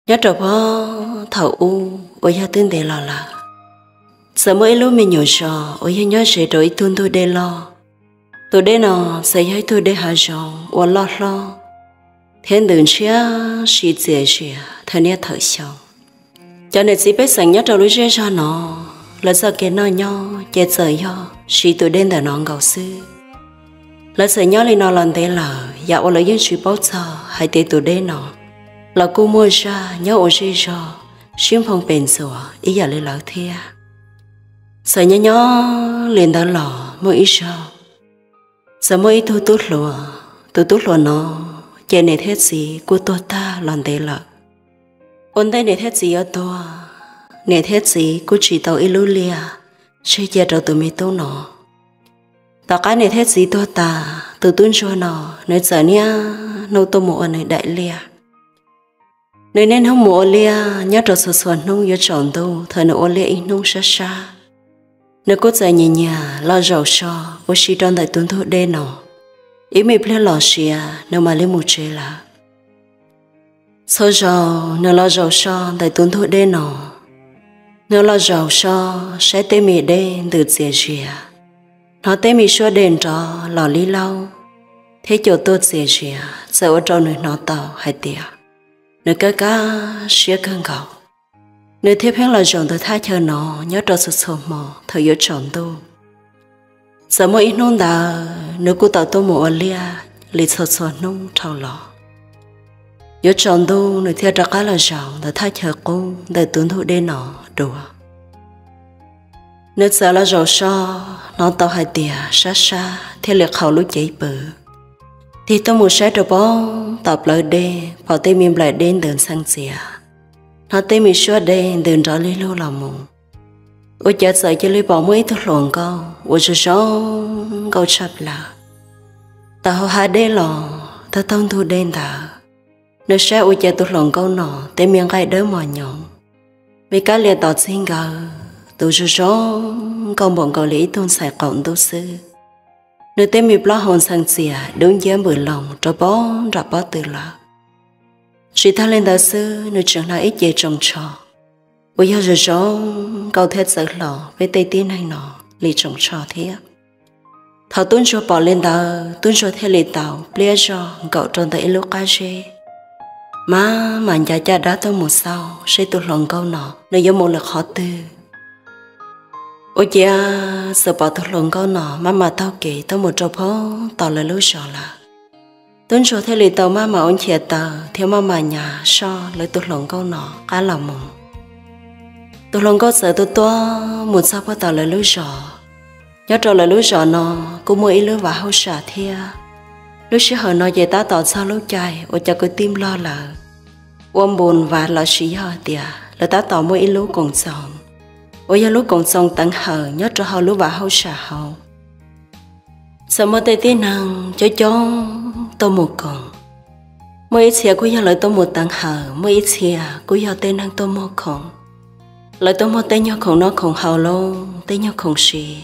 Nyob rau puag thaum ub uas yog twb ntev los lawm, txawm muaj ib lub me nyuam zos uas yog nyob ze rau ib tug ntug dej loj. Tus dej no txawm yog ib tug dej hav zoov uas loj hlob thiab ntws ntshiab si txias zias thawm niaj thawm xyoo. Cov niam txiv pej xeem nyob rau lub zej zog no, lawv txoj kev noj nyob ces txawm yog siv tus dej ntawm no nkaus xwb. Lawv txawm nyob li no los ntev lawm, yam uas lawv yeej tsis paub txog hais tias tus dej no los kuj muaj zaj nyob ua zej zog sib nphoo pes ntxuas ib yam li lawv thiab. Txawm nyob nyob li ntawd los muaj ib zaug, txawm muaj ib tug tub hluas. Tus tub hluas no ces niam thiab txiv kuj tuag tag los ntev lawm. Ua ntej niam thiab txiv yuav tuag, niam thiab txiv kuj tsis tau ib lub liaj tseg cia rau tus me tub no. Tom qab niam thiab txiv tuag tas, tus tub ntsuag no nws txawm niaj hnub tuaj mus ua nws daim liaj. Nws niaj hnub mus ua liaj nyob rau txhua txhua hnub yuav tsaus ntuj, thaum nws ua liaj ib hnub sab sab, nws kuj txawm nyias nyias los zaum so ua si rau ntawm tus ntug dej no. Ib me pliag los sia nws mam li mus tsev lawm. Txhua zaus nws los zaum so ntawm tus ntug dej no, nws los zaum so saib tej me dej ntws txias zias, hnov tej me suab dej nrov los li laub thiab cuam tuaj txias zias, txawm ua rau nws hnov tau hais tias nws kaj kaj siab kawg nkaus. Nws thiaj pheej los zaum ntawm thaj chaw no nyob rau txhua txhua hmo thaum yuav tsaus ntuj. Txawm muaj ib hnub ntawd nws kuj tau tuaj mus ua liaj li txhua txhua hnub dhau los. Yuav tsaus ntuj nws thiaj rov qab los zaum ntawm thaj chaw qub ntawm tus ntug dej no dua. Nws txawm los zaum so, hnov tau hais tias sab sab thiaj li qhau lub cev pw. Tig tuaj mus saib rau pem tom plawv dej, pom tej me nplaim dej ntws ntxhee txias, hnov tej me suab dej ntws nrov li lug los mus. Ua cas txawm cia li pom muaj ib tug hluas nkauj uas zoo zoo nkauj tshaj plaws tawm hauv hav dej los taug taug ntug dej ntawd. Nws saib ua cas tus hluas nkauj no tej me nqaij dawb mos nyoos, me kab lias tom txig nkawd, tus zoo zoo nkauj npaum nkaus li ib tug ntxhais qaum ntuj xwb. Nws tej me plaub hau ntxhee txias dub nciab npws loo rau pem nram pob tw lawm. Tsis tag li ntawd xwb, nws tseem hnav ib ce tsoos tsho uas yog zoo zoo nkauj thiab txawv hlo peb tej tib neeg no li tsoos tsho thiab. Thaum tub ntsuag pom li ntawd, tub ntsuag thiaj li tau pliab zog nkaum rau ntawm ib lub qab zeb, maj mam ncav caj dab tuaj mus xauj seb tus hluas nkauj no nws yuav mus lawm qhov twg. Ua ciav txawm pom tus hluas nkauj no maj mam taug kev tuaj mus rau pem tom lawv lub zos lawm. Tub ntsuag thiaj li tau maj mam ua nchias taw thiab maj mam nyav soj lawv tus hluas nkauj no qab los mus. Tus hluas nkauj txawm tuaj tuaj mus txog pem tom lawv lub zos. Nyob rau lawv lub zos no kuj muaj ib lub vaj hauj sam thiab. Lub sij hawm no ces tab tom txog lub caij uas cov kwv tij Nplog lawv ua npus vas los sis yog tias lawv tab tom muaj ib lub koom txoos uas yog lub koom txoos teev hawm nyob rau hauv lub vaj hauj sam hauv. Txawm muaj tej tib neeg coob coob tuaj mus koom, muaj ib txhia kuj yog lawv tuaj mus teev hawm, muaj ib txhia kuj yog tej neeg tuaj muag khoom. Lawv tuaj muag tej nyuag khoom noj khoom haus los tej nyuag khoom siv,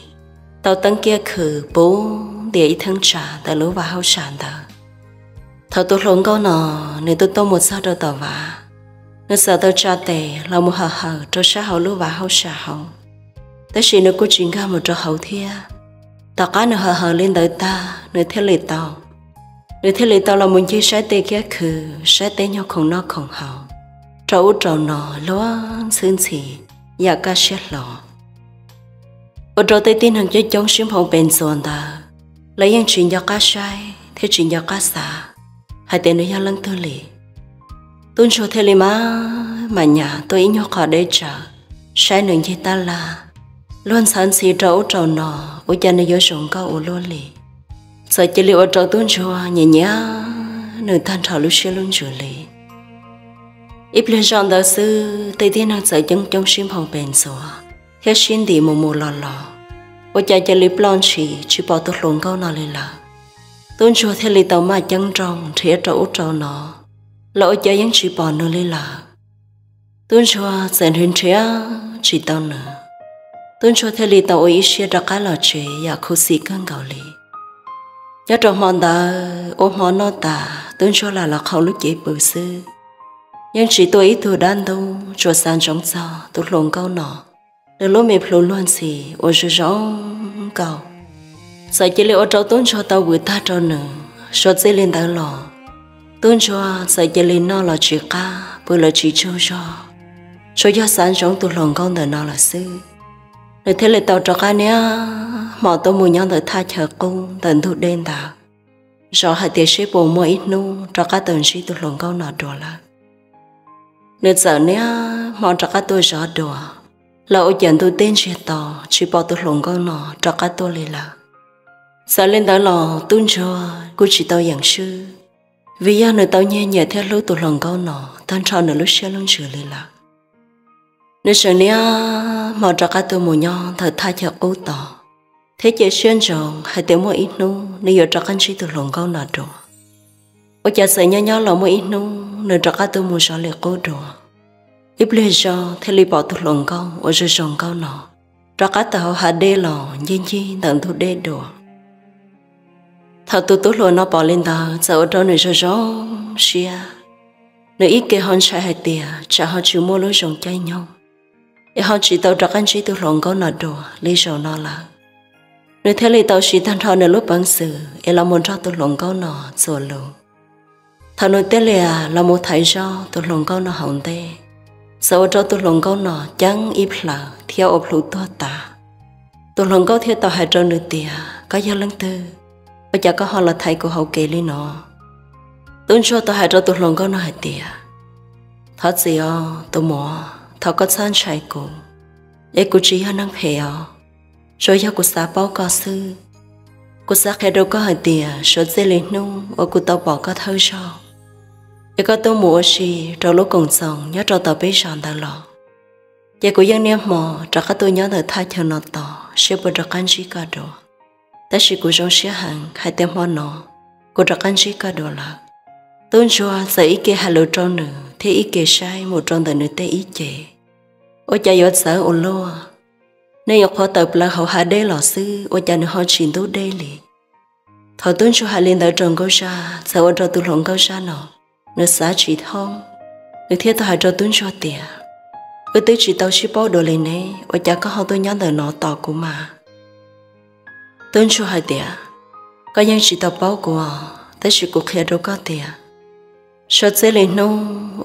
tau teeb kiab khw puv ntias ib theeb tsam ntawm lub vaj hauj sam ntawd. Thaum tus hluas nkauj no nws tuaj tuaj mus txog rau tom vaj, nws txawm tau tsa tes los mus hawm hawm rau sab hauv lub vaj hauj sam hauv, tab sis nws kuj tsis nkag mus rau hauv thiab. Tom qab nws hawm hawm li ntawd tag, nws thiaj li tau, nws thiaj li tau los mus ncig saib tej kiab khw, saib tej nyuag khoom noj khoom haus rau ub rau no luag ntxhwb ntxhi yam kaj siab hlo. Ua rau tej tib neeg coob coob sib nphoo pes ntxuas ntawd, lawv yeej tsis nco qab saib thiab tsis nco qab xav hais tias nws yog leej twg li. Tub ntsuag thiaj li maj mam nyav tuaj ib nyuag qho deb tsawv, saib nws ncig tab laj, luag ntxhawv ntxhi rau ub rau no, ua cas nws yuav zoo nkauj ua luaj li. Txawm cia li ua rau tub ntsuag nyiam nyiam nws tag nrho lub siab lub ntsws li. Ib pliag zoj ntawd xwb, tej tib neeg txawm coob coob sib nphoo pes ntxuas thiab sib ntim mus mus los los, ua cas cia li ploj ntshis tsis pom tus hluas nkauj no li lawm. Tub ntsuag thiaj li tau maj ceeb nrooj nrhiav rau ub rau no los ua cas yeej tsis pom nws li lawm. Tub ntsuag txawm nrhiav nrhiav tsis tau nws, tub ntsuag thiaj li tau ua ib siab rov qab los tsev yam khuv xim kawg nkaus li. Nyob rau hmo ntawd ua hmo noj tas, tub ntsuag lam los qhau lub cev pw xwb, yeej tsis tuaj ib tug dab ntub tsuas xav ntsoov txog tus hluas nkauj no, nws lub me plhu luag ntxhi uas zoo zoo nkauj. Txawm cia li ua rau tub ntsuag tau vwm tag rau nws, suav txij li ntawd los tub ntsuag txawm cia li noj los tsis qab, pw los tsis tsaug zog, tsuas yog xav ntsoov tus hluas nkauj ntawm no lawm xwb. Nws thiaj li tau rov qab niaj hmo tuaj mus nyob ntawm thaj chaw qub ntawm ntug dej ntawd, zov hais tias seb puas muaj ib hnub rov qab tau ntsib tus hluas nkauj no dua lawm. Nws txawm niaj hmo rov qab tuaj zov dua, los ua cas ntuj teb ntsiag to, tsis pom tus hluas nkauj no rov qab tuaj li lawm. Txawm li ntawd los tub ntsuag kuj tsis tau yeem swb, vim yog nws tau nyiag nyiam thiab hlub tus hluas nkauj no tag nrho nws lub siab lub ntsws li lawm. Nws tseem niaj hmo rov qab tuaj mus nyob ntawm thaj chaw qub tos, thiab cia siab ntsoov hais tias muaj ib hnub nws yuav rov qab ntsib tus hluas nkauj no dua. Ua cas txawm nyob nyob los muaj ib hnub nws rov qab tuaj mus zov li qub dua. Ib pliag zog thiaj li pom tus hluas nkauj uas zoo zoo nkauj no rov qab tawm hauv hav dej los ncig ncig ntawm ntug dej dua. Thaum tus tub hluas no pom li ntawd txawm ua rau nws zoo zoo siab. Nws ib ke ho ntshai hais tias tsam ho tsis muaj lub zoo caij nyoog, es ho tsis tau rov qab ntsib tus hluas nkauj no dua li zaum no lawm. Nws thiaj li tau siv tag nrho nws lub peev xwm es los mus nrog tus hluas nkauj no txuas lus. Thaum nws thiaj li los mus thaiv zog tus hluas nkauj no hauv ntej, txawm ua rau tus hluas nkauj no ceeb ib plhaws thiab ua plhu tuag tas. Tus hluas nkauj thiaj tau hais rau nws tias, koj yog leej twg? Ua cas koj ho los thaiv kuv hauv kev li no? Tub ntsuag tau hais rau tus hluas nkauj no hais tias, thov txim os tus muam, thov koj txhob ntshai kuv, es kuv tsis yog neeg phem os, tsuas yog kuv xav paub koj xwb. Kuv xav qhia rau koj hais tias suav txij li hnub uas kuv tau pom koj thawj zaug, es koj tuaj mus ua si rau lub koom txoos nyob rau tom peb zos ntawd los, ces kuv yeej niaj hmo rov qab tuaj nyob ntawm thaj chaw no tos seb puas rov qab ntsib koj dua. Tab sis kuv zoo siab heev hais tias hmo no kuv rov qab ntsib koj dua lawm. Tub ntsuag txawm ib ke hais lus rau nws thiab ib ke saib mus rau ntawm nws tej ib ce. Ua cas yuav txawv ua luaj, nej yuav qhuav tawm plaws hauv hav dej los xwb ua cas nws ho tsis ntub dej li. Thaum tub ntsuag hais li ntawd rau nkauj zaj txawm ua rau tus hluas nkauj zaj no nws xav tsis thoob. Nws thiaj tau hais rau tub ntsuag tias, wb twb tsis tau sib paub dua li ne, ua cas koj ho tuaj nyob ntawm no tos kuv mas? Tub ntsuag hais tias, koj yeej tsis tau paub kuv os, tab sis kuv qhia rau koj tias, suav txij li hnub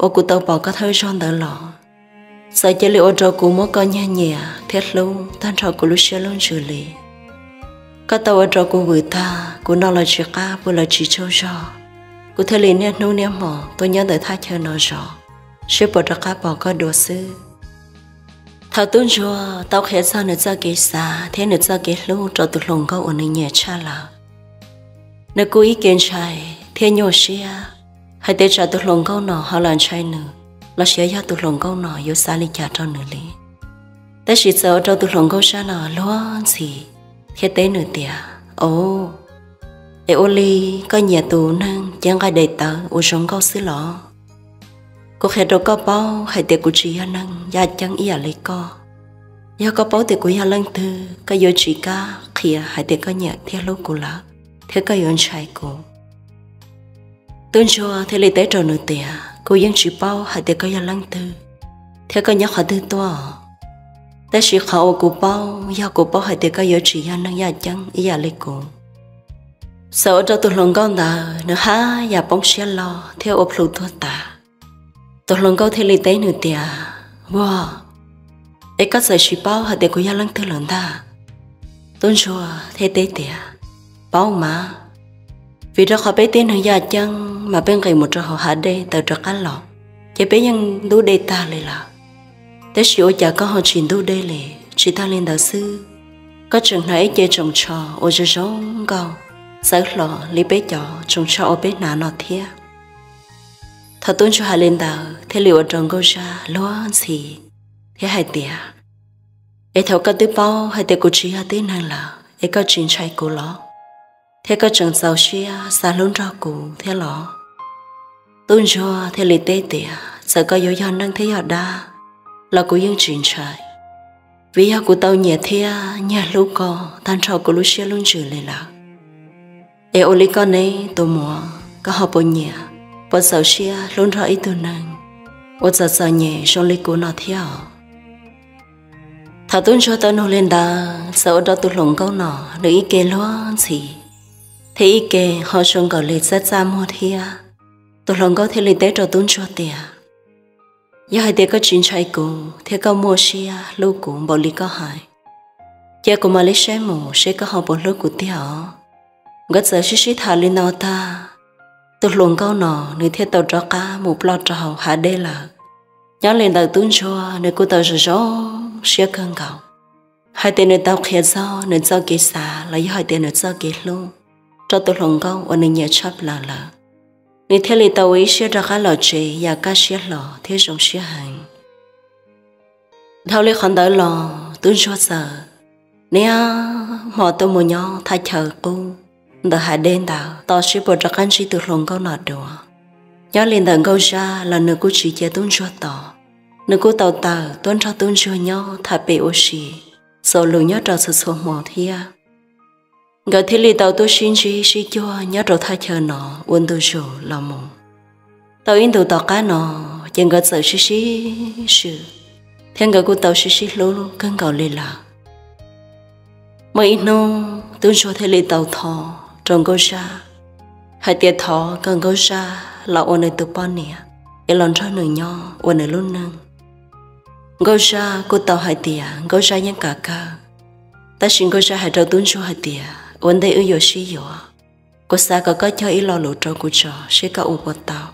uas kuv tau pom koj thawj zaug ntawd los, txawm cia li ua rau kuv muab koj nyiag nyiam thiab hlub tag nrho kuv lub siab lub ntsws li. Koj tau ua rau kuv vwm tag, kuv noj los tsis qab, pw los tsis tsaug zog, kuv thiaj li niaj hnub niaj hmo tuaj nyob ntawm thaj chaw no zov seb puas rov qab pom koj dua xwb. Thaum tub ntsuag tau qhia txog nws txoj kev xav thiab nws txoj kev hlub rau tus hluas nkauj uas nws nyiam tshaj lawm, nws kuj ib ke ntshai thiab nyuaj siab hais tias tsam tus hluas nkauj no ho los ntshai nws, los sis yog tus hluas nkauj no yuav xav li cas rau nws li. Tab sis txawm ua rau tus hluas nkauj zaj no luag ntxhi thiab teb nws tias, o, es ua li koj nyiam tus neeg cev nqaij daim tawv uas zoo nkauj xwb los? Kuv qhia rau koj paub hais tias kuv tsis yog neeg yaj ceeb ib yam li koj. Yog koj paub tias kuv yog leej twg, koj yuav tsis kam qhia hais tias koj nyiam thiab hlub kuv lawm, thiab koj yuav ntshai kuv. Tub ntsuag thiaj li teb rau nws tias, kuv yeej tsis paub hais tias koj yog leej twg thiab koj nyob qhov twg tuaj. Tab sis qhov uas kuv paub yog kuv paub hais tias koj yuav tsis yog neeg yaj ceeb ib yam li kuv. Txawm ua rau tus hluas nkauj ntawd nws haj yam poob siab loj thiab ua plhu tuag tas. Tus hluas nkauj thiaj li teb nws tias, vauv, es koj txawm tsis paub hais tias kuv yog leej twg lawm ntag? Tub ntsuag thiaj teb tias, paub mas, vim rau qhov peb tib neeg yaj ceeb mas peb nqis mus rau hauv hav dej tawm rov qab los, ces peb yeej ntub dej tag li lawm. Tab sis ua cas koj ho tsis ntub dej li? Tsis tag li ntawd xwb, koj tseem hnav ib ce tsoos tsho uas zoo zoo nkauj, txawv hlo li peb cov tsoos tsho uas peb hnav no thiab. Thaum tub ntsuag hais li ntawd thiaj li ua rau nkauj zaj luag ntxhi thiab hais tias, es thaum koj twb paub hais tias kuv tsis yog tib neeg lawm es koj tsis ntshai kuv los? Thiab koj tseem txaus siab xav hlub nrog kuv thiab los? Tub ntsuag thiaj li teb tias, txawm koj yuav yog neeg thiab yog dab los kuv yeej tsis ntshai, vim yog kuv tau nyiam thiab nyiag hlub koj tag nrho kuv lub siab lub ntsws li lawm. Es ua li koj ne tus muam, koj ho puas nyiam, puas txaus siab hlub nrog ib tug neeg uas txom txom nyem zoo li kuv no thiab os. Thaum tub ntsuag tau nug li ntawd, txawm ua rau tus hluas nkauj no nws ib ke luag ntxhi thiab ib ke ho zoo nkaus li txaj txaj muag thiab. Tus hluas nkauj thiaj li teb rau tub ntsuag tias, Yog hais tias koj tsis ntshai kuv thiab koj muaj siab hlub kuv npaum li koj hais, cia kuv mam li saib mus seb koj ho puas hlub kuv tiag os. Nkawd txawm sib sib tham li no tag, tus hluas nkauj no nws thiaj tau rov qab mus ploj rau hauv hav dej lawm. Nyob li ntawm tub ntsuag nws kuj tau zoo zoo siab kawg nkaus hais tias nws tau qhia txog nws txoj kev xav los yog hais tias nws txoj kev hlub rau tus hluas nkauj uas nws nyiam tshaj plaws lawm. Nws thiaj li tau ua ib siab rov qab los tsev yam kaj siab hlo thiab zoo siab heev. Dhau li qhov ntawd los tub ntsuag txawm niaj hmo tuaj mus nyob thaj chaw qub ntawm hav dej ntawd tos seb puas rov qab ntsib tus hluas nkauj no dua. Nyob li ntawm nkauj zaj los nws kuj tsis cia tub ntsuag tos, nws kuj tau tawm tuaj nrog tub ntsuag nyob tham pem ua si, txuas lus nyob rau txhua txhua hmo thiab. Nkawd thiaj li tau tuaj sib ntsib sib cuag nyob rau thaj chaw no ua ntu zus los mus. Tau ib ntus tom qab no, ces nkawd txawm sib sib swm thiab nkawd kuj tau sib sib hlub kawg nkaus li lawm. Muaj ib hnub tub ntsuag thiaj li tau thov rau nkauj zaj hais tias thov kom nkauj zaj los ua nws tus poj niam es los nrog nws nyob ua nws lub neej. Nkauj zaj kuj tau hais tias nkauj zaj yeej kam kawg, tab sis nkauj zaj hais rau tub ntsuag hais tias ua ntej wb yuav sib yuav, kuv xav kom koj cog ib lo lus rau kuv tso seb koj ua puas tau.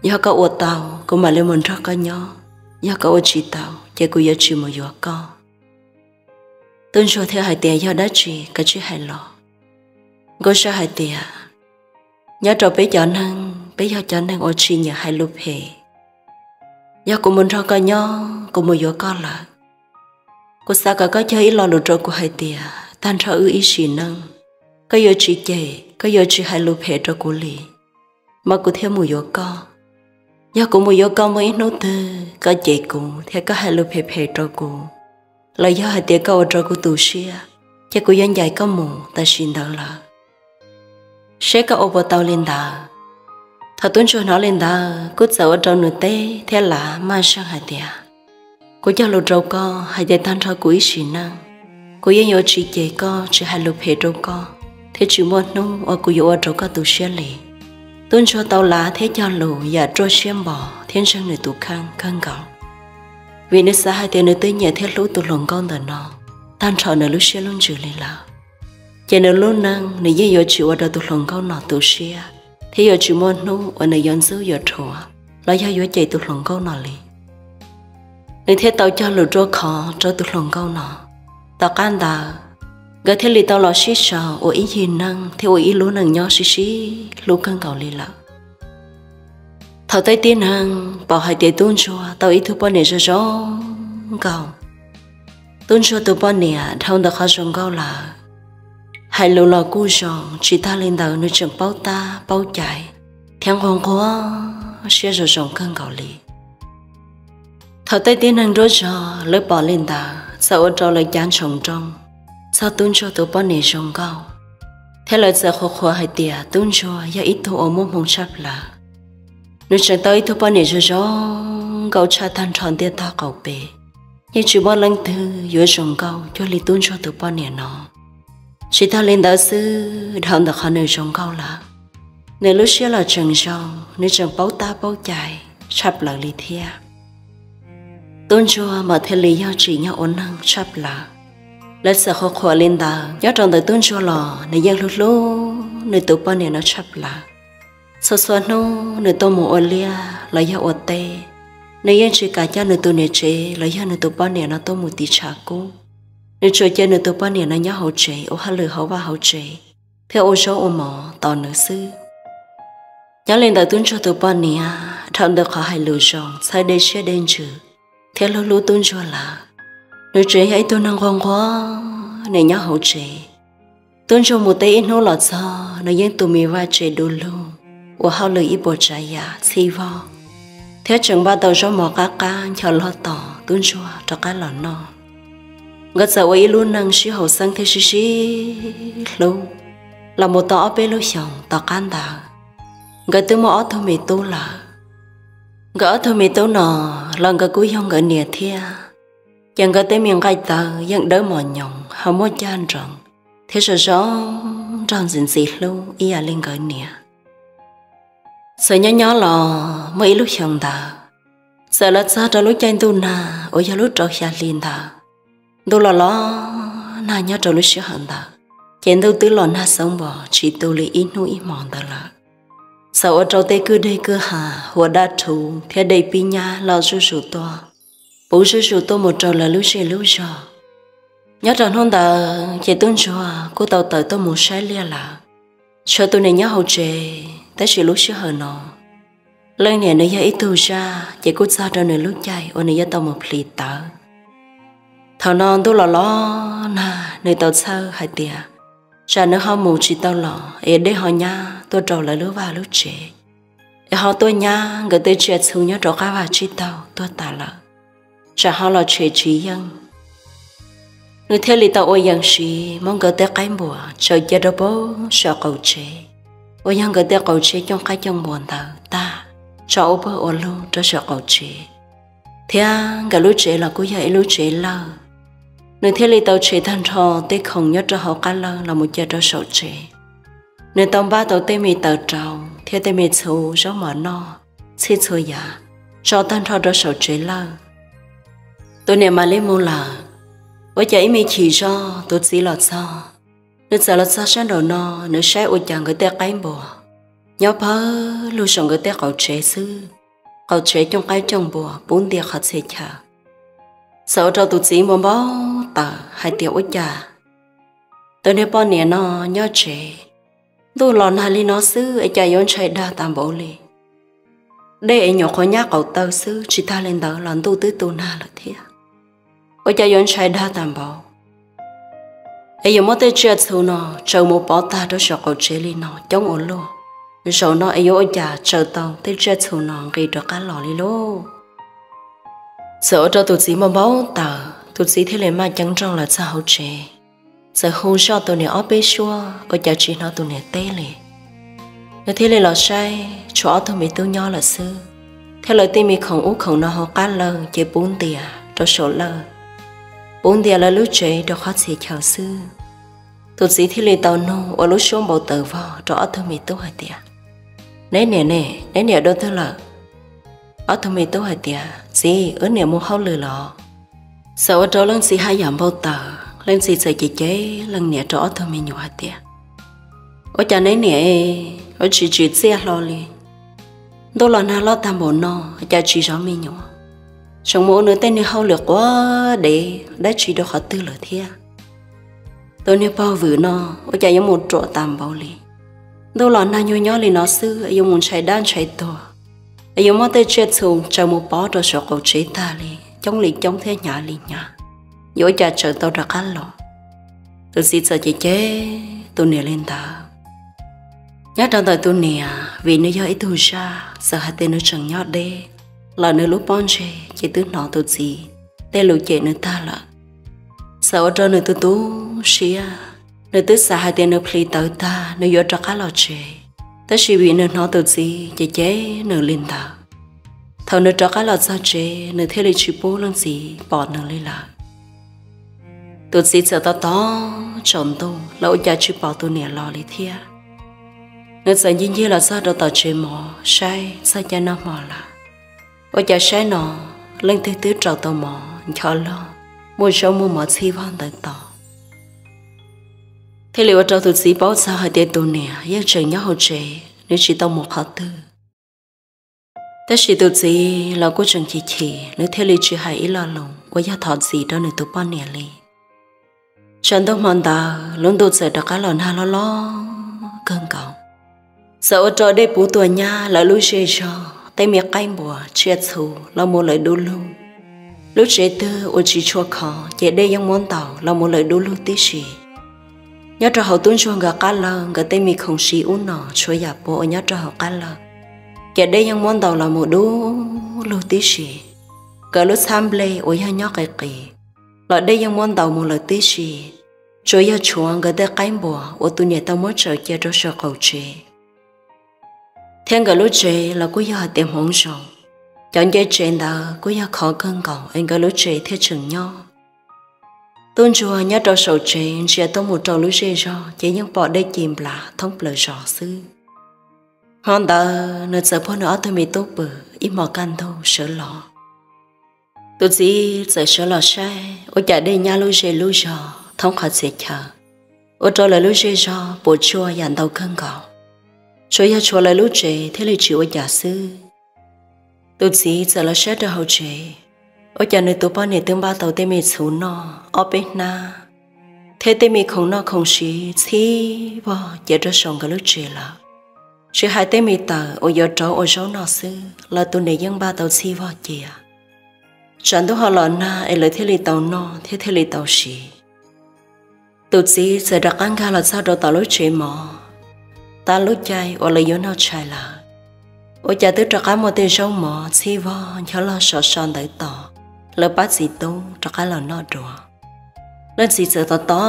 Yog koj ua tau, kuv mam li mus nrog koj nyob, yog koj ua tsis tau ces kuv yuav tsis mus yuav koj. Tub ntsuag thiaj hais tias yog dab tsi koj tsis hais los. Nkauj zaj hais tias nyob rau peb cov neeg, peb yog cov neeg uas tsis nyiam hais lus phem. Yog kuv mus nrog koj nyob, kuv mus yuav koj lawm, kuv xav kom koj cog ib lo lus rau kuv hais tias tag nrho wb ib sim neej, koj yuav tsis cem, koj yuav tsis hais lus phem rau kuv li, mas kuv thiaj mus yuav koj. Yog kuv mus yuav koj muaj ib hnub twg koj cem kuv thiab koj hais lus phem phem rau kuv, los yog hais tias koj ua rau kuv tu siab, ces kuv yuav ncaim koj mus tam sim ntawd lawm. Seb koj ua puas tau li ntawd. Thaum tub ntsuag hnov li ntawd kuj txawm ua rau nws teb thiab lav maj zeeg hais tias, kuv cog lus rau koj hais tias tag nrho kuv ib sim neej, kuv yeej yuav tsis cem koj, tsis hais lus phem rau koj, thiab tsis muaj hnub uas kuv yuav ua rau koj tu siab li. Tub ntsuag tau lav thiab cog lus yam ruaj siab npo thiab ntseeg nws tus kheej kawg nkaus, vim nws xav hais tias nws twb nyiam thiab hlub tus hluas nkauj ntawm no tag nrho nws lub siab lub ntsws li lawm. Ces nws lub neej nws yeej yuav tsis ua rau tus hluas nkauj no tu siab, thiab yuav tsis muaj hnub uas nws yuav ntxub yuav rhuav los yog yuav cem tus hluas nkauj no li. Nws thiaj tau cog lus ruaj khov rau tus hluas nkauj no. Tom qab ntawd, nkawd thiaj li tau los sib sau ua ib yig neeg thiab ua ib lub neej nyob sib sib hlub kawg nkaus li lawm. Thaum tej tib neeg pom hais tias tub ntsuag tau ib tug poj niam zoo zoo nkauj, tub ntsuag tus poj niam dhau ntawm qhov zoo nkauj lawm, hais lus los kuj zoo, tsis tag li ntawd nws tseem paub tab paub cai thiab nquag nquag siab zoo zoo kawg nkaus li. Thaum tej tib neeg nruab zog lawv pom li ntawd txawm ua rau lawv cav ntsoov nroo txog tub ntsuag tus poj niam zoo nkauj, thiab lawv txawm qhuas qhuas hais tias tub ntsuag yog ib tug uas muaj hmoo tshaj plaws. Nws tseem tau ib tug poj niam zoo zoo nkauj tshaj tag nrho ntiaj teb qaum pem, yeej tsis muaj leej twg yuav zoo nkauj cuag li tub ntsuag tus poj niam no. Tsis tag li ntawd xwb, dhau ntawm qhov nws zoo nkauj lawm, nws lub siab los tseem zoo, nws tseem paub tab paub cai tshaj plaws li thiab. Tub ntsuag mas thiaj li yog tsim nyog ua neeg tshaj plaws. Lawv txawm qhuas qhuas li ntawd, nyob rau ntawm tub ntsuag los nws yeej hlub hlub nws tus poj niam no tshaj plaws. Txhua txhua hnub nws tuaj mus ua liaj los yog ua teb, nws yeej tsis kam coj nws tus niam tsev los yog nws tus poj niam no tuaj mus tiv tshav kub. Nws tsuas cia nws tus poj niam no nyob hauv tsev ua hauj lwm hauv vaj hauv tsev thiab ua zaub ua mov tos nws xwb. Nyob li ntawm tub ntsuag tus poj niam, dhau ntawm qhov hais lus zoo, txhawb dej siab dej ntsws thiab hlub hlub tub ntsuag lawm, nws tseem yog ib tug neeg nquag nquag, nws nyob hauv tsev. Tub ntsuag mus teb ib hnub los txog, nws yeej tu me vaj tse du lug, ua hauj lwm ib puas tsav yam txhij vog, thiab tseem npaj tau zaub mov qab qab ncho log tos tub ntsuag rov qab los noj. Nkawd txawm ua ib lub neej sib haum xeeb thiab sib sib hlub los mus tau ob peb lub xyoos tom qab ntawd, nkawd twb muaj ob tug me tub lawm. Nkawd ob tug me tub no los nkawd kuj yog nkawd niam thiab. Ces nkawd tej me nqaij tawv yeej dawb mos nyoos ho muaj caj nroos thiab zoo zoo nraug ntxim ntxim hlub ib yam li nkawd niam. Txawm nyob nyob los muaj ib lub xyoo ntawd, txawm los txog rau lub caij ntuj nag uas yog lub rau xya hli ntawd, ntuj los los nag nyob rau lub sij hawm ntawd, ces ntuj twb los nag xoob npos tsis tu li ib hnub ib hmos ntawd lawm. Txawm ua rau tej kwj deg kwj ha, huas daj rhuv thiab dej pib nyab los zuj zus tuaj, puv zuj zus tuaj mus rau lawv lub zej lub zog. Nyob rau hnub ntawd ces tub ntsuag kuj tau tawm tuaj mus saib liaj lawm, tshuav tus niam nyob hauv tsev. Tab sis lub sij hawm no, leej niam nws yog ib tug zaj ces kuj txog rau nws lub caij uas nws yuav tau mus plhis tawv. Thaum no ntuj los los nag, nws tau txhawj hais tias tsam nws ho mus tsis tau los es dej ho nyab tuaj rau lawv lub vaj lub tsev, es ho tuaj nyab nkawd tej tsiaj txhu nyob rau qab vaj tsib taug tuag tas lawm, tsam ho los tshem tsis yeej. Nws thiaj li tau ua yees siv muab nkawd tej qaib npuas tsaws cia rau pem saum qaum tsev, uas yog nkawd tej qaum tsev cooj qaib cooj npuas ntawd tag, tso ua pawg ua lug rau saum qaum tsev. Thiab nkawd lub tsev los kuj yog ib lub tsev lawj, nws thiaj li tau tshem tag nrho tej khoom nyob rau hauv qab lawj los mus cia rau saum tsev. Nws tau npaj tau tej me taws rau thiab tej me txhuv zaub mov noj, txhij txhua yam, tso tag nrho rau saum tsev lawj. Tus niam mam li mus lawm. Ua cas ib me chim zoj tus txiv los txog. Nws txawm los txog sab nraum no, nws saib ua cas nkawd tej qaib npuas nyob pawg lug saum nkawd tej qaum tsev xwb. Qaum tsev cooj qaib cooj npuas puv ntias qhov txhia chaw. Txawm ua rau tus txiv npau npau taws hais tias ua cas tus niag poj niam no nyob tsev, ntuj los nag li no xwb es cas yuav ntshai dag tas npaum li. Dej es nyuam qhuav nyab qaum taw xwb, tsis tag li ntawd los ntuj twb tu nag lawm thiab. Ua cas yuav ntshai dag tas npaum, es yuav muab tej tsiaj txhu no tsaws mus pov tag rau saum qaum tsev li no coob ua luaj. Zaum no es yuav ua cas tsaws tau tej tsiaj txhu no nqis rov qab los li lauj? Txawm ua rau tus txiv npau npau taws, tus txiv thiaj li maj ceeb nrooj los txog hauv tsev. Txawm hu zoj tus niam ob peb suab ua cas tsis hnov tus niam teb li. Nws thiaj li los saib tshuav ob tug me tub nyob lawm xwb, thiab lawv tej me khoom ub khoom no hauv qab lawj ces puv ntias rau saum lawj, puv ntias lawv lub tsev rau qhov txhia chaw xwb. Tus txiv thiaj li tau nug ua lub suab npau taws vog rau ob tug me tub hais tias, Neb niam ne, neb niam dua twg lawm? Ob tug me tub hais tias, Txiv, wb niam mus hauj lwm los. Txawm ua rau leej txiv haj yam npau taws, leej txiv txawm cem cem leej niam rau ob tug me nyuam hais tias, Ua cas neb niam ua tsis tsim txiaj hlo li? Ntuj los nag loj tag npaum no cas tsis zov me nyuam, tseem mus ua nws tej niag hauj lwm quav dev dab tsi rau qhov twg lawm thiab? Tus niag pog vwm no ua cas yuav mus ruam tas npaum li? Ntuj los nag nyuag nyob li no xwb yuav mus ntshai dab ntshai tuag, yuav muab tej tsiaj txhu tsaws mus pov rau saum qaum tsev tag li, coob li coob thiab hnyav li hnyav, yuav ua cas tsaws tau rov qab los? Tus txiv txawm cem cem tus niam li ntawd. Nyob rau ntawm tus niam, vim nws yog ib tug zaj, txawm hais tias nws tseem nyob deb los nws lub pob ntseg ces twb hnov tus txiv tej lus cem nws tag lawm. Txawm ua rau nws tu tu siab, nws twb xav hais tias nws plhis tawv tag nws yuav rov qab los tsev, tab sis vim nws hnov tus txiv cem cem nws li ntawd, thaum nws rov qab los txog tsev nws thiaj li tsis pub leej txiv pom nws li lawm. Tus txiv txawm tos tos tsaus ntuj los ua cas tsis pom tus niam los li thiab. Nws txawm ncig ncig los txog rau tom tsev mov saib txog caij noj hmo lawm, ua cas saib no leej twg twb rau tau mov ncho log, muaj zaub muaj mov txhij vog ntawd tos. Thiaj li ua rau tus txiv paub txog hais tias tus niam yeej tseem nyob hauv tsev, nws tsis tau mus qhov twg. Tab sis tus txiv los kuj tseem chim chim, nws thiaj li tsis hais ib lo lus uas yog thov txim rau nws tus poj niam li. Tsam ntuj hmo ntawd lub ntuj txawm rov qab los nag loj loj kawg nkaus, txawm ua rau dej puv tuaj nyab lawv lub zej zog, tej me qaib npuas tsiaj txhu los mus lawm dub lug. Lub tsev twg uas tsis tshua khov ces dej yeej muab ntaus los mus lawm dub lug tib si. Nyob rau hauv tub ntsuag nkawd qab lawj, nkawd tej me khoom siv ub no, tshuav yam puav uas nyob rau hauv qab lawj, ces dej yeej muab ntaus los mus dub lug tib si. Nkawd lub txhab nplej uas yog nyob qis qis los dej yeej muab ntaus mus lawm tib si. Tsuas yog tshuav nkawd tej qaib npuas uas tus niam tau muab tsaws cia rau saum qaum tsev. Thiab nkawd lub tsev los kuj yog hais tias hmoov zoo, Cov ncej tsev ntawd kuj yog khov kawg nkaus es nkawd lub tsev thiaj tseem nyob. Tub ntsuag nyob rau saum tsev ntsia tuaj mus rau lub zej zog ces yeej pom dej ci nplas thoob plaws zos xwb. Hmo ntawd nws txawm puag nws ob tug me tub pw, ib hmos kaj ntug sawv los. Tus txiv txawm sawv los saib ua cas dej nyab lub zej lub zog thoob qhov txhia chaw, ua rau lawv lub zej zog puas tsuaj yam ntau kawg nkaus. Tsuas yog tshuav lawv lub tsev thiaj li tsis ua cas xwb. Tus txiv txawm los saib rau hauv tsev, ua cas nws tus poj niam twb npaj tau tej me txhuv noj ob peb hnab, thiab tej me khoom noj khoom siv txhij vog cia rau saum nkawd lub tsev lawm. Tsis hais tej me taws uas yuav rauv ua zaub noj xwb los tus niam yeej npaj tau txhij vog cia. Tsam ntuj ho los nag es lawv thiaj li tau noj thiab thiaj li tau siv. Tus txiv txawm rov qab nkag los txog rau tom lub tsev mov, tab lub caij uas lawv yuav noj tshais lawm, ua cas twb rov qab muaj tej zaub mov txhij vog ncho log sov so ntawd tos lawv pab txiv tub rov qab los noj dua. Leej txiv txawm tos tos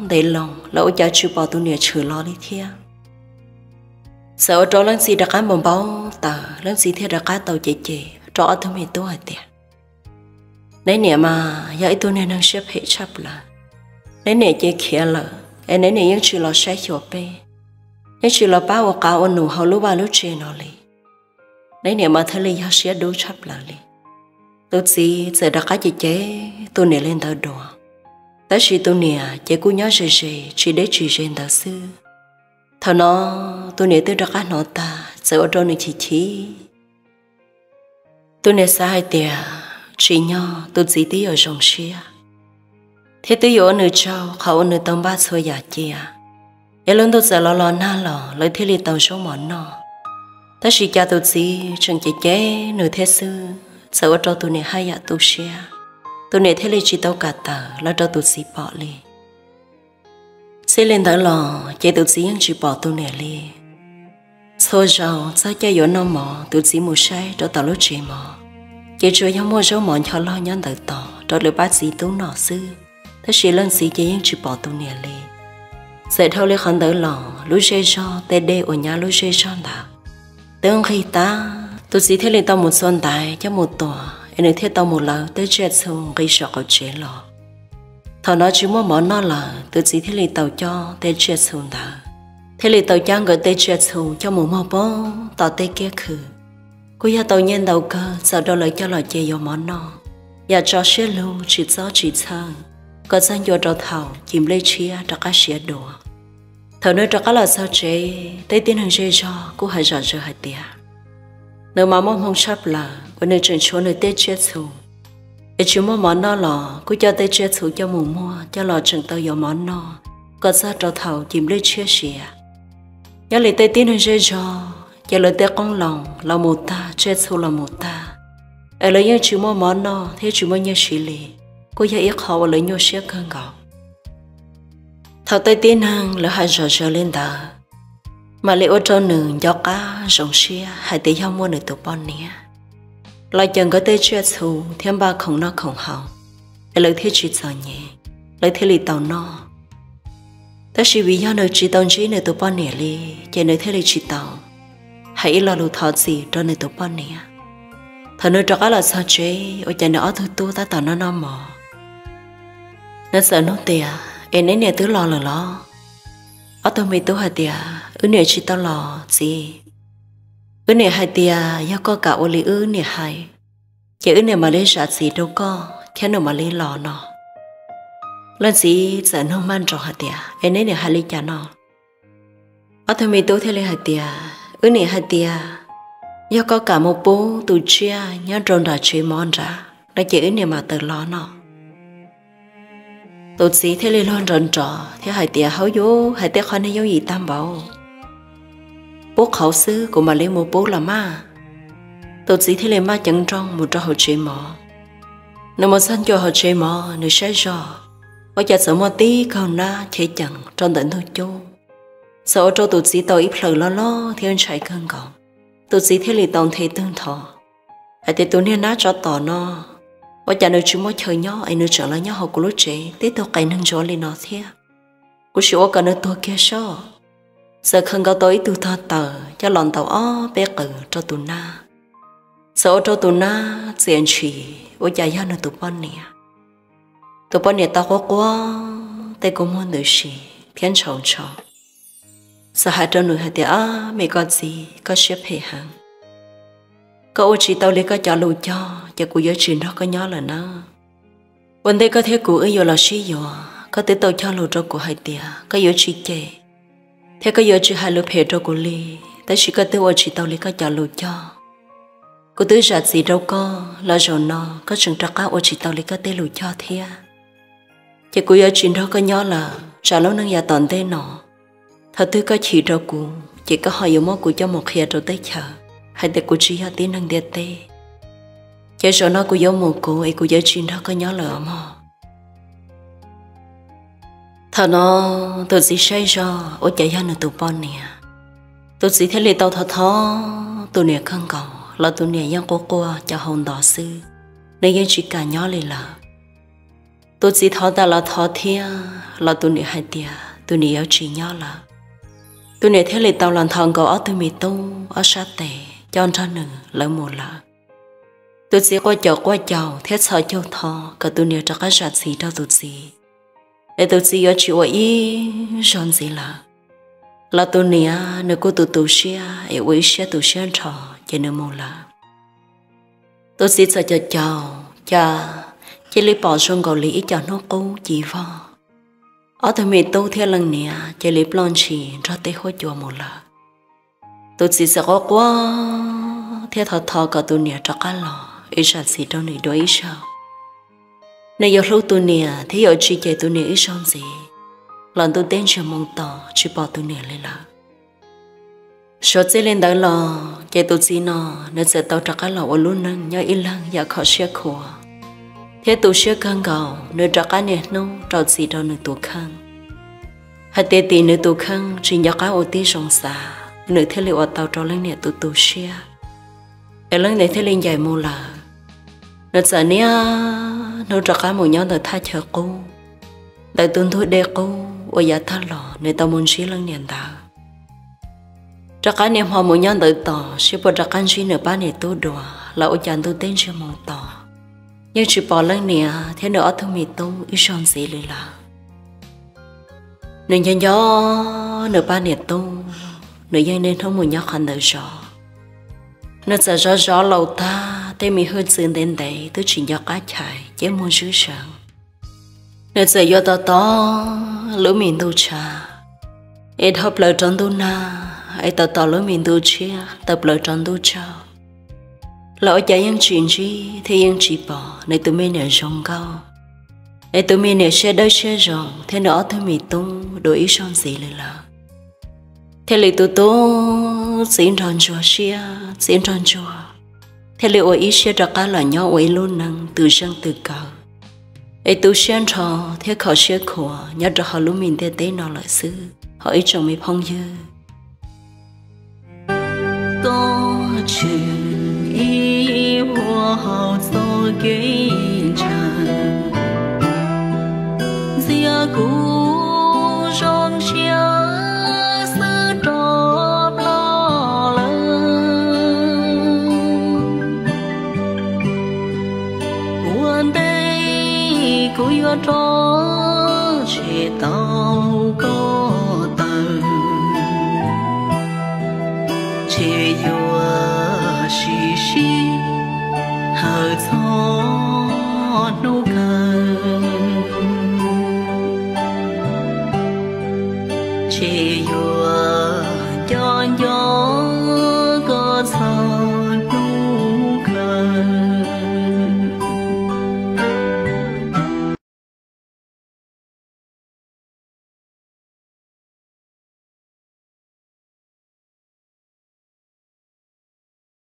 ntev loo los ua cas tsis pom tus niam tshwm los li thiab. Txawm ua rau leej txiv rov qab npau npau taws, leej txiv thiaj rov qab tau cem cem rau ob tug me tub hais tias, neb niam mas yog ib tug niag neeg siab phem tshaj plaws. Neb niam ces khiav lawm es neb niam yeej tsis los saib xyuas peb, yeej tsis los pab ua qav ua num hauv lub vaj lub tsev no li. Neb niam mas thiaj li yog siab dub tshaj plaws li. Tus txiv txawm rov qab cem cem tus niam li ntawd dua, tab sis tus niam ces kuj nyob ze ze tsis deb tsis ze ntawd xwb. Thaum no tus niam twb rov qab hnov tag txawm ua rau nws chim chim. Tus niam xav hais tias tsim nyog tus txiv twb yuav zoo siab thiab twb yuav ua nws tsaug qhov uas nws tau npaj txhua yam cia, es lub ntuj txawm los los nag los lawv thiaj li tau zaub mov noj. Tab sis cas tus txiv tseem cem cem nws thiab xwb, txawm ua rau tus niam haj yam tu siab, tus niam thiaj li tsis tau kam tawm los rau tus txiv pom li. Txij li ntawd los ces tus txiv yeej tsis pom tus niam li. Txhua zaus txog caij yuav noj mov tus txiv mus saib rau tom lub tsev mov, ces tsuas yog muaj zaub mov ncho log nyob ntawd tos rau lawv pab txiv tub noj xwb, tab sis leej txiv ces yeej tsis pom tus niam li. Txawm dhau li qhov ntawd los lub zej zog tej dej uas nyab lub zej zog ntawd twb nqig tag, tus txiv thiaj li tau mus txua ntaiv coj mus tua, es nws thiaj tau mus lawv tej tsiaj txhu nqis saum qaum tsev los. Thaum no tsis muaj mov noj lawm, tus txiv thiaj li tau coj tej tsiaj txhu ntawd, thiaj li tau cab nkawd tej tsiaj txhu coj mus muag poob tom tej kiab khw. Kuj yog tau nyiaj ntau kawg txawm rau lawv coj los cia yuav mov noj, yam tso siab lug tsis txob tsis txhawj, kom txog ncua rau thaum cim nplej tshiab rov qab siav dua. Thaum nws rov qab los txog tsev, tej tib neeg zej zog kuj hais zom zaws hais tias, nws mas muaj hmoo tshaj plaws uas nws tseem tshuav nws tej tsiaj txhu, es tsis muaj mov noj los kuj coj tej tsiaj txhu coj mus muag coj los tseem tau yuav mov noj, kom txog rau thaum cim nplej tshiab siav. Nyob li tej tib neeg zej zog ces lawv tej qoob loo los mus tag, tsiaj txhu los mus tag, es lawv yeej tsis muaj mov noj thiab tsis muaj nyiaj siv li, kuj yog ib qho uas lawv nyuaj siab kawg nkaus. Thaum tej tib neeg lawv hais zom zaws li ntawd, mam li ua rau nws nco qab zoo siab hais tias yog muaj nws tus poj niam los cawm nkawd tej tsiaj txhu thiab npaj khoom noj khoom haus, es lawv thiaj tsis txom nyem, lawv thiaj li tau noj. Tab sis vim yog nws tsis tau ntsib nws tus poj niam li, ces nws thiaj li tsis tau hais ib lo lus thov txim rau nws tus poj niam. Thaum nws rov qab los txog tsev, ua cas nws ob tug tub tab tom noj noj mov. Nws txawm nug tias, es neb niam twb los lawm los? Ob tug me tub hais tias, wb niam tsis tau los txiv. Wb niam hais tias yog koj kam ua li wb niam hais, ces wb niam mam li zam txim rau koj thiab nws mam li los no. Leej txiv txawm nug maj nroos hais tias, es neb niam hais li cas no? Ob tug me tub thiaj li hais tias, wb niam hais tias yog koj kam mus pub tus tsiaj nyob rau nram tsev mov nrad no ces wb niam mam tawm los no. Tus txiv thiaj li luag nrov nrov thiab hais tias, hauv yuv, hais tej qhov niag yooj yim tag npaum, pub qhauv xwb kuv mam li mus pub los mas. Tus txiv thiaj li maj ceev nrooj mus rau hauv tsev mov. Nws mus txog ncua hauv tsev mov, nws saib zog, ua cas txawm muaj tib kaug nab chev cees rau ntawm ntug cub. Txawm ua rau tus txiv tau ib plhaws loj loj thiab ntshai kawg nkaus. Tus txiv thiaj li tau nthe twg nthos hais tias, tus niag nab tsov tom no, ua cas nws tsis muaj chaw nyob es nws tseem los nyob hauv kuv lub tsev tib tug qes neeg ntsuav li no thiab? Kuv sim ua kom nws tuag kiag soj. Txawm khaws nkaus tau ib tug tog taws coj los ntaus ob peb qws rau tus nab. Txawm ua rau tus nab txias ntshis ua cas yog nws tus poj niam. Tus poj niam tau quaj quaj tej kua muag ntws si thiab ntshaus ntsho, txawm hais rau nws hais tias, Ab, me koj txiv, koj siab phem heev. Koj ua tsis tau li koj cov lus cog ces kuv yuav tsis nrog koj nyob lawm na. Ua ntej koj thiab kuv wb yuav los sib yuav, koj twb tau cog lus rau kuv hais tias koj yuav tsis cem thiab koj yuav tsis hais lus phem rau kuv li, tab sis koj twb ua tsis tau li koj cov lus cog. Kuv twb zam txim rau koj los zaum no koj tseem rov qab ua tsis tau li koj tej lus cog thiab. Ces kuv yuav tsis nrog koj nyob lawm, tsam lub neej yav tom ntej no, thaum twg koj chim rau kuv ces koj ho yuav muab kuv coj mus qhia rau teb chaws hais tias kuv tsis yog tib neeg ntiaj teb. Ces zaum no kuv yuav mus kuv es kuv yuav tsis nrog koj nyob lawm os mog. Thaum no tus txiv saib zog ua cas yog nws tus poj niam. Tus txiv thiaj li tau thov thov tus niam kawg nkaus los tus niam yeej quaj quaj cov hau ntov xwb, nws yeej tsis kam nyob li lawm. Tus txiv thov tas los thov thiab los tus niam hais tias tus niam yuav tsis nyob lawm. Tus niam thiaj li tau los nthos nkaus ob tug me tub ob sab tes coj nrog nws lawv mus lawm. Tus txiv quaj caum quaj caum thiab txhos caug thov kom tus niam rov qab zam txim rau tus txiv, es tus txiv yuav tsis ua ib zaug ntxiv lawm. Los tus niam nws kuj tu tu siab es ua ib siab tu siab nrho, ces nws mus lawm. Tus txiv txawm caum caum cas cia li pom zoo nkaus li ib co hnub qub ci vog. Ob tug me tub thiab leej niam cia li ploj ntshis nrog tej huab cua mus lawm. Tus txiv txawm quaj quaj thiab thov thov kom tus niam rov qab los es zam txim rau nws dua ib zaug. Nws yuav hlub tus niam thiab yuav tsis cem tus niam ib zaug ntxiv, los ntuj teb ntsiag moo to tsis pom tus niam li lawm. Suav txij li ntawd los ces tus txiv no nws txawm tau rov qab los ua lub neej nyob ib leeg yam kho siab khuav thiab tu siab kawg nkaus. Nws rov qab niaj hnub rau txim rau nws tus kheej hais tias tim nws tus kheej tsis nco qab ua tib zoo xav, nws thiaj li ua tau rau leej niam tu tu siab, es leej niam thiaj li ncaim mus lawm. Nws txawm niaj hnub rov qab mus nyob ntawm thaj chaw qub, ntawm tus ntug dej qub uas yav tag los nws tau mus ntsib leej niam ntawd. Rov qab niaj hmo mus nyob ntawd tos seb puas rov qab ntsib nws pab niam tub dua, los ua cas ntuj teb ntsiag moo to yeej tsis pom leej niam thiab nws ob tug me tub ib zaug ntxiv li lawm. Nws nco nco nws pab niam tub, nws yeej niaj hnub mus nyob qhov ntawd zov. Nws txawm zov zov laus tag, tej me hwj txwv ntev ntev twb tsis nco qab chais ces muag zwb seev. Nws txawm yuav tos tos lub me ntuj tshav es dhau plaws rau ntuj nag, es tos tos lub me ntuj tshiab tawm plaws rau ntuj tsaug, los ua cas yeej tsis ntsib thiab yeej tsis pom nws tus me niam zoo nkauj, es tus me niam siab dawb siab zoo thiab nws ob tug me tub dua ib zaug ntxiv li lawm. Thiaj li tu tu txiv nrog ntsuag siab, txiv nrog ntsuag thiaj li ua ib siab rov qab los nyob ua ib lub neej twm zeej twm kawv, es tu siab nrho thiab kho siab khuav nyob rau hauv lub me ntiaj teb no lawm xwb. Hos ib tsoom me phooj ywg, koj tshwm ib vuag hauv txoj kev ntshaw, ntxias kuv zoo siab xwb rov ploj lawm. Ua ntej kuv yuav rov tshem tau koj tawm, tshem yuav sim sib hawm txog hnub kawg, tshem yuav nco nco